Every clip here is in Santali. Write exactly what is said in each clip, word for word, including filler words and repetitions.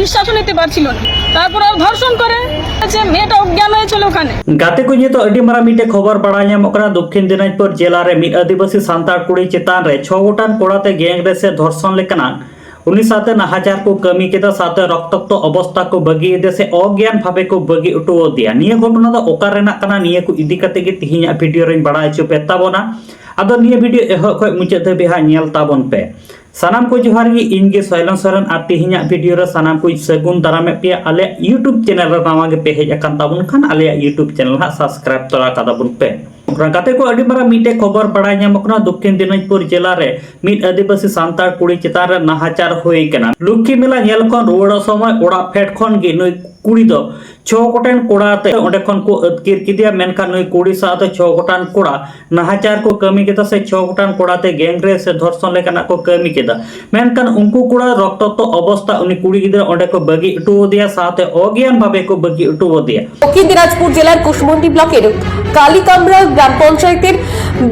নিঃশ্বাসও নিতে পারছিল না। তারপর আর ধর্ষণ করে, যে মেয়েটা অজ্ঞান হয়েছিল ওখানে। গাᱛᱮ ᱠᱚ, ᱱᱤᱛᱚᱜ ᱟᱹᱰᱤ ᱢᱟᱨᱟᱝ ᱢᱤᱫᱴᱮᱡ ᱠᱷᱚᱵᱚᱨ ᱵᱟᱲᱟᱭ ᱧᱟᱢᱚᱜ ᱠᱟᱱᱟ᱾ ᱫᱚᱠᱠᱷᱤᱱ ᱫᱤᱱᱟᱡᱽᱯᱩᱨ ᱡᱮᱞᱟ ᱨᱮ ᱢᱤᱫ ᱟᱹᱫᱤᱵᱟᱹᱥᱤ ᱥᱟᱱᱛᱟᱲ ᱠᱩᱲᱤ ᱪᱮᱛᱟᱱ ᱨᱮ ᱪᱷᱚ ᱜᱚᱴᱟᱝ ᱠᱚᱲᱟᱛᱮ gang rape ᱥᱮ ᱫᱷᱚᱨᱥᱚᱱ ᱞᱮᱠᱟᱱᱟᱜ ᱩᱱᱤ ᱥᱟᱶᱛᱮ ᱱᱟᱦᱟᱪᱟᱨ ᱠᱚ ᱠᱟᱹᱢᱤ ᱠᱮᱫᱟ, ᱥᱟᱶᱛᱮ ᱨᱚᱠᱛᱟᱠᱛᱚ ᱚᱵᱚᱥᱛᱟ ᱠᱚ ᱵᱟᱹᱜᱤᱭᱟᱫᱮᱭᱟ ᱥᱮ ᱚᱜᱽᱭᱟᱱ ᱵᱷᱟᱵᱮ ᱠᱚ ᱵᱟᱹᱜᱤ ᱦᱚᱴᱚ ᱟᱫᱮᱭᱟ᱾ ᱱᱤᱭᱟᱹ ᱜᱷᱚᱴᱚᱱᱟ ᱫᱚ ᱚᱠᱟ ᱨᱮᱱᱟᱜ ᱠᱟᱱᱟ, ᱱᱤᱭᱟᱹ ᱠᱚ ᱤᱫᱤ ᱠᱟᱛᱮ ᱜᱮ ᱛᱤᱦᱤᱧᱟᱜ video ᱨᱮᱧ ᱵᱟᱲᱟᱭ ᱦᱚᱪᱚ ᱯᱮ ᱛᱟᱵᱚᱱᱟ᱾ ᱟᱫᱚ ᱱᱤᱭᱟᱹ video ᱮᱦᱚᱵ ᱠᱷᱚᱱ ᱢᱩᱪᱟᱹᱫ ᱫᱷᱟᱹᱵᱤᱡ ᱦᱟᱸᱜ ᱧᱮᱞ ᱛᱟᱵᱚᱱ ᱯᱮ᱾ ᱥᱟᱱᱟᱢ ᱠᱚ ᱡᱚᱦᱟᱨ ᱜᱮ, ᱤᱧ ᱜᱮ ᱥᱚᱭᱞᱚᱱ ᱥᱚᱨᱮᱱ, ᱟᱨ ᱛᱤᱦᱤᱧᱟᱜ video ᱨᱮ ᱥᱟᱱᱟᱢ ᱠᱚᱧ ᱥᱟᱹᱜᱩᱱ ᱫᱟᱨᱟᱢᱮᱫ ᱯᱮᱭᱟ᱾ ᱟᱞᱮᱭᱟᱜ YouTube channel ᱨᱮ ᱱᱟᱣᱟ ᱜᱮ ᱯᱮ ᱦᱮᱡ ᱟᱠᱟᱱ ᱛᱟᱵᱚᱱ ᱠᱷᱟᱱ, ᱟᱞᱮᱭᱟᱜ YouTube channel ᱦᱟᱸᱜ subscribe ᱛᱚᱨᱟ ᱠᱟᱫᱟ ᱵᱚᱱ ᱯᱮ᱾ ᱜᱟᱛᱮ ᱠᱚ, ᱟᱹᱰᱤ ᱢᱟᱨᱟᱝ ᱢᱤᱫᱴᱮᱡ ᱠᱷᱚᱵᱚᱨ ᱵᱟᱲᱟᱭ ᱧᱟᱢᱚᱜ ᱠᱟᱱᱟ᱾ ᱫᱚᱠᱠᱷᱤᱱ ᱫᱤᱱᱟᱡᱽᱯᱩᱨ ᱡᱮᱞᱟ ᱨᱮ ᱢᱤᱫ ᱟᱹᱫᱤᱵᱟᱹᱥᱤ ᱥᱟᱱᱛᱟᱲ ᱠᱩᱲᱤ ᱪᱮᱛᱟᱱ ᱨᱮ ᱱᱟᱦᱟᱪᱟᱨ ᱦᱩᱭ ᱠᱟᱱᱟ᱾ ᱞᱚᱠᱠᱷᱤ ᱢᱮᱞᱟ ᱧᱮᱞ ᱠᱷᱚᱱ ᱨᱩᱣᱟᱹᱲᱚᱜ ᱥᱚᱢᱚᱭ ᱚᱲᱟᱜ ᱯᱷᱮᱰ ᱠᱷᱚᱱ ᱜᱮ ᱱᱩᱭ ᱠᱩᱲᱤ ᱫᱚ ᱪᱷᱚ ᱜᱚᱴᱮᱱ ᱠᱚᱲᱟ ᱟᱛᱮ ᱚᱸᱰᱮ ᱠᱷᱚᱱ ᱠᱚ ᱟᱹᱛᱠᱤᱨ ᱠᱮᱫᱮᱭᱟ᱾ ᱢᱮᱱᱠᱷᱟᱱ ᱱᱩᱭ ᱠᱩᱲᱤ ᱥᱟᱶᱛᱮ ᱪᱷᱚ ᱜᱚᱴᱟᱝ ᱠᱚᱲᱟ ᱱᱟᱦᱟᱪᱟᱨ ᱠᱚ ᱠᱟᱹᱢᱤ ᱠᱮᱫᱟ ᱥᱮ ᱪᱷᱚ ᱜᱚᱴᱟᱝ ᱠᱚᱲᱟ ᱛᱮ gang rape ᱥᱮ ᱫᱷᱚᱨᱥᱚᱱ ᱞᱮᱠᱟᱱᱟᱜ ᱠᱚ ᱠᱟᱹᱢᱤ ᱠᱮᱫᱟ᱾ ᱢᱮᱱᱠᱷᱟᱱ ᱩᱱᱠᱩ ᱠᱚᱲᱟ ᱨᱚᱠᱛᱟᱠᱛᱚ ᱚᱵᱚᱥᱛᱟ ᱩᱱᱤ ᱠᱩᱲᱤ ᱜᱤᱫᱽᱨᱟᱹ ᱚᱸᱰᱮ ᱠᱚ ᱵᱟᱹᱜᱤ ᱦᱚᱴᱚ ᱟᱫᱮᱭᱟ, ᱥᱟᱶᱛᱮ ᱚᱜᱽᱭᱟᱱ ᱵᱷᱟᱵᱮ ᱠᱚ ᱵᱟᱹᱜᱤ ᱦᱚᱴᱚ ᱟᱫᱮᱭᱟ᱾ দক্ষিণ দিনাজপুর জেলার কুশমন্ডি ব্লকের কালিকামরা গ্রাম পঞ্চায়েতের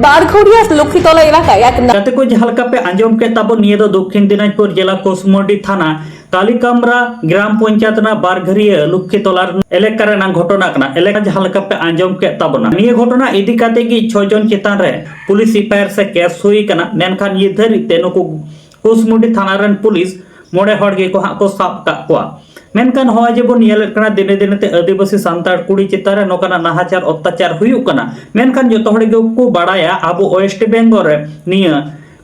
বারঘড়িয়া লক্ষ্মীতলা এলাকায় এক না- ᱜᱟᱛᱮ ᱠᱚ, ᱡᱟᱦᱟᱸ ᱞᱮᱠᱟ ᱯᱮ ᱟᱸᱡᱚᱢ ᱠᱮᱫ ᱛᱟᱵᱚᱱ, ᱱᱤᱭᱟᱹ ᱫᱚ ᱫᱚᱠᱠᱷᱤᱱ ᱫᱤᱱᱟᱡᱽᱯᱩᱨ ᱡᱮᱞᱟ ᱠᱩᱥᱢᱩᱱᱰᱤ ᱛᱷᱟᱱᱟ ᱠᱟᱞᱤᱠᱟᱢᱨᱟ ᱜᱨᱟᱢ ᱯᱚᱧᱪᱟᱭᱮᱛ ᱨᱮᱱᱟᱜ ᱵᱟᱨᱜᱷᱟᱹᱨᱤᱭᱟᱹ ᱞᱚᱠᱠᱷᱤ ᱛᱚᱞᱟ ᱮᱞᱟᱠᱟ ᱨᱮᱱᱟᱜ ᱜᱷᱚᱴᱚᱱᱟ ᱠᱟᱱᱟ᱾ ᱮᱞᱟᱠᱟ ᱡᱟᱦᱟᱸ ᱞᱮᱠᱟ ᱯᱮ ᱟᱸᱡᱚᱢ ᱠᱮᱫ ᱛᱟᱵᱚᱱᱟ, ᱱᱤᱭᱟᱹ ᱜᱷᱚᱴᱚᱱᱟ ᱤᱫᱤ ᱠᱟᱛᱮ ᱜᱮ ᱪᱷᱚ ᱡᱚᱱ ᱪᱮᱛᱟᱱ ᱨᱮ ᱯᱩᱞᱤᱥ FIR ᱥᱮ case ᱦᱩᱭ ᱠᱟᱱᱟ᱾ ᱢᱮᱱᱠᱷᱟᱱ ᱱᱤᱛ ᱫᱷᱟᱹᱨᱤᱡ ᱛᱮ ᱱᱩᱠᱩ ᱠᱩᱥᱢᱩᱱᱰᱤ ᱛᱷᱟᱱᱟ ᱨᱮᱱ ᱯᱩᱞᱤᱥ ᱢᱚᱬᱮ ᱦᱚᱲ ᱜᱮᱠᱚ ᱦᱟᱸᱜ ᱠᱚ ᱥᱟᱵ ᱠᱟᱜ ᱠᱚᱣᱟ᱾ ᱢᱮᱱᱠᱷᱟᱱ ᱱᱚᱜᱼᱚᱭ ᱡᱮᱵᱚᱱ ᱧᱮᱞᱮᱫ ᱠᱟᱱᱟ, ᱫᱤᱱᱮ ᱫᱤᱱᱮ ᱛᱮ ᱟᱹᱫᱤᱵᱟᱹᱥᱤ ᱥᱟᱱᱛᱟᱲ ᱠᱩᱲᱤ ᱪᱮᱛᱟᱱ ᱨᱮ ᱱᱚᱝᱠᱟᱱᱟᱜ ᱱᱟᱦᱟᱪᱟᱨ ᱚᱛᱛᱟᱪᱟᱨ ᱦᱩᱭᱩᱜ ᱠᱟᱱᱟ᱾ ᱢᱮᱱᱠᱷᱟᱱ ᱡᱚᱛᱚ ᱦᱚᱲ ᱜᱮᱠᱚ ᱵᱟᱲᱟᱭᱟ, ᱟᱵᱚ West Bengal ᱨᱮ ᱱᱤᱭᱟᱹ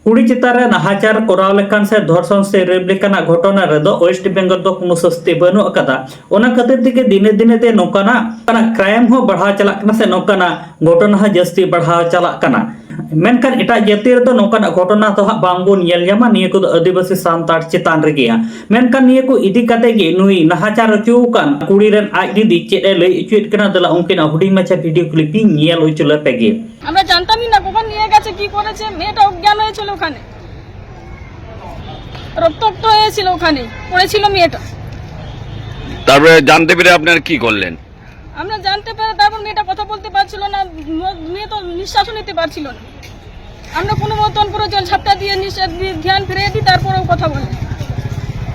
ᱠᱩᱲᱤ ᱪᱮᱛᱟᱱ ᱨᱮ ᱱᱟᱦᱟᱪᱟᱨ ᱠᱚᱨᱟᱣ ᱞᱮᱠᱟᱱ ᱥᱮ ᱫᱷᱚᱨᱥᱚᱱ ᱥᱮ rape ᱞᱮᱠᱟᱱᱟᱜ ᱜᱷᱚᱴᱚᱱᱟ ᱨᱮᱫᱚ West Bengal ᱫᱚ ᱠᱳᱱᱳ ᱥᱟᱹᱥᱛᱤ ᱵᱟᱹᱱᱩᱜ ᱟᱠᱟᱫᱟ᱾ ᱚᱱᱟ ᱠᱷᱟᱹᱛᱤᱨ ᱛᱮᱜᱮ ᱫᱤᱱᱮ ᱫᱤᱱᱮ ᱛᱮ ᱱᱚᱝᱠᱟᱱᱟᱜ, ᱱᱚᱝᱠᱟᱱᱟᱜ crime ᱦᱚᱸ ᱵᱟᱲᱦᱟᱣ ᱪᱟᱞᱟᱜ ᱠᱟᱱᱟ ᱥᱮ ᱱᱚᱝᱠᱟᱱᱟᱜ ᱜᱷᱚᱴᱚᱱᱟ ᱦᱚᱸ ᱡᱟᱹᱥᱛᱤ ᱵᱟᱲᱦᱟᱣ ᱪᱟᱞᱟᱜ ᱠᱟᱱᱟ᱾ ᱢᱮᱱᱠᱷᱟᱱ ᱮᱴᱟᱜ ᱡᱟᱹᱛᱤ ᱨᱮᱫᱚ ᱱᱚᱝᱠᱟᱱᱟᱜ ᱜᱷᱚᱴᱚᱱᱟ ᱫᱚ ᱦᱟᱸᱜ ᱵᱟᱝᱵᱚᱱ ᱧᱮᱞ ᱧᱟᱢᱟ᱾ ᱱᱤᱭᱟᱹ ᱠᱚᱫᱚ ᱟᱹᱫᱤᱵᱟᱹᱥᱤ ᱥᱟᱱᱛᱟᱲ ᱪᱮᱛᱟᱱ ᱨᱮᱜᱮ ᱦᱟᱸᱜ᱾ ᱢᱮᱱᱠᱷᱟᱱ ᱱᱤᱭᱟᱹ ᱠᱚ ᱤᱫᱤ ᱠᱟᱛᱮ ᱜᱮ ᱱᱩᱭ ᱱᱟᱦᱟᱪᱟᱨ ᱦᱚᱪᱚ ᱟᱠᱟᱱ ᱠᱩᱲᱤ ᱨᱮᱱ ᱟᱡ ᱫᱤᱫᱤ ᱪᱮᱫ ᱮ ᱞᱟᱹᱭ ᱦᱚᱪᱚᱭᱮᱫ ᱠᱟᱱᱟ, ᱫᱮᱞᱟ ᱩᱱᱠᱤᱱᱟᱜ ᱦᱩᱰᱤᱧ ᱢᱟᱪᱷᱟ video clip ᱤᱧ ᱧᱮᱞ ᱦᱚᱪᱚ ᱞᱮᱯᱮ ᱜᱮ᱾ আমরা জানতামই না কখন নিয়ে গেছে, কি করেছে, মেয়েটা অজ্ঞান হয়েছিল ওখানে, রক্তাক্ত হয়েছিল ওখানে, পড়েছিল মেয়েটা। তারপরে জানতে পেরে আপনারা কি করলেন? আমরা জানতে পেরে তারপর মেয়েটা কথা বলতে পারছিল না, ম-, মেয়ে তো নিঃশ্বাসও নিতে পারছিল না। আমরা কোনো মতন পুরো জল ঝাপটা দিয়ে নিঃশ্বাস দিয়ে ধ্যান ফিরিয়ে দিই, তারপরেও কথা বলে।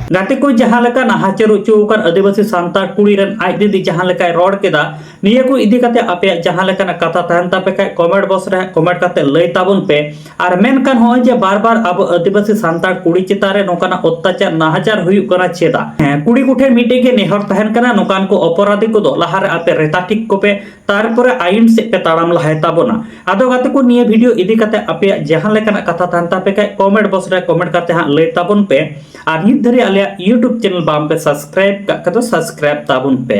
ᱜᱟᱛᱮ ᱠᱚ, ᱡᱟᱦᱟᱸ ᱞᱮᱠᱟ ᱱᱟᱦᱟᱪᱟᱨ ᱦᱚᱪᱚ ᱟᱠᱟᱱ ᱟᱹᱫᱤᱵᱟᱹᱥᱤ ᱥᱟᱱᱛᱟᱲ ᱠᱩᱲᱤ ᱨᱮᱱ ᱟᱡ ᱫᱤᱫᱤ ᱡᱟᱦᱟᱸ ᱞᱮᱠᱟᱭ ᱨᱚᱲ ᱠᱮᱫᱟ, ᱱᱤᱭᱟᱹ ᱠᱚ ᱤᱫᱤ ᱠᱟᱛᱮ ᱟᱯᱮᱭᱟᱜ ᱡᱟᱦᱟᱸ ᱞᱮᱠᱟᱱᱟᱜ ᱠᱟᱛᱷᱟ ᱛᱟᱦᱮᱱ ᱛᱟᱯᱮ ᱠᱷᱟᱡ comment box ᱨᱮ comment ᱠᱟᱛᱮ ᱞᱟᱹᱭ ᱛᱟᱵᱚᱱ ᱯᱮ᱾ ᱟᱨ ᱢᱮᱱᱠᱷᱟᱱ ᱱᱚᱜᱼᱚᱭ ᱡᱮ ᱵᱟᱨ ᱵᱟᱨ ᱟᱵᱚ ᱟᱹᱫᱤᱵᱟᱹᱥᱤ ᱥᱟᱱᱛᱟᱲ ᱠᱩᱲᱤ ᱪᱮᱛᱟᱱ ᱨᱮ ᱱᱚᱝᱠᱟᱱᱟᱜ ᱚᱛᱛᱟᱪᱟᱨ ᱱᱟᱦᱟᱪᱟᱨ ᱦᱩᱭᱩᱜ ᱠᱟᱱᱟ ᱪᱮᱫᱟᱜ? ᱦᱮᱸ, ᱠᱩᱲᱤ ᱠᱚᱴᱷᱮᱱ ᱢᱤᱫᱴᱮᱡ ᱜᱮ ᱱᱮᱦᱚᱨ ᱛᱟᱦᱮᱱ ᱠᱟᱱᱟ, ᱱᱚᱝᱠᱟᱱ ᱠᱚ ᱚᱯᱚᱨᱟᱫᱷᱤ ᱠᱚᱫᱚ ᱞᱟᱦᱟᱨᱮ ᱟᱯᱮ ᱨᱮᱛᱟ ᱴᱷᱤᱠ ᱠᱚᱯᱮ, ᱛᱟᱨᱯᱚᱨᱮ ᱟᱭᱤᱱ ᱥᱮᱫ ᱯᱮ ᱛᱟᱲᱟᱢ ᱞᱟᱦᱟᱭ ᱛᱟᱵᱚᱱᱟ᱾ ᱟᱫᱚ ᱜᱟᱛᱮ ᱠᱚ, ᱱᱤᱭᱟᱹ video ᱤᱫᱤ ᱠᱟᱛᱮ ᱟᱯᱮᱭᱟᱜ ᱡᱟᱦᱟᱸ ᱞᱮᱠᱟᱱᱟᱜ ᱠᱟᱛᱷᱟ ᱛᱟᱦᱮᱱ ᱛᱟᱯᱮ ᱠᱷᱟᱡ comment box ᱨᱮ comment ᱠᱟᱛᱮ ᱦᱟᱸᱜ ᱞᱟᱹᱭ ᱛᱟᱵᱚᱱ ᱯᱮ᱾ ᱟᱨ ᱱᱤᱛ ᱫᱷᱟᱹᱨᱤᱡ ᱟᱞᱮᱭᱟᱜ YouTube channel ᱵᱟᱝ ᱯᱮ subscribe ᱠᱟᱜ ᱠᱷᱟᱡ ᱫᱚ subscribe ᱛᱟᱵᱚᱱ ᱯᱮ᱾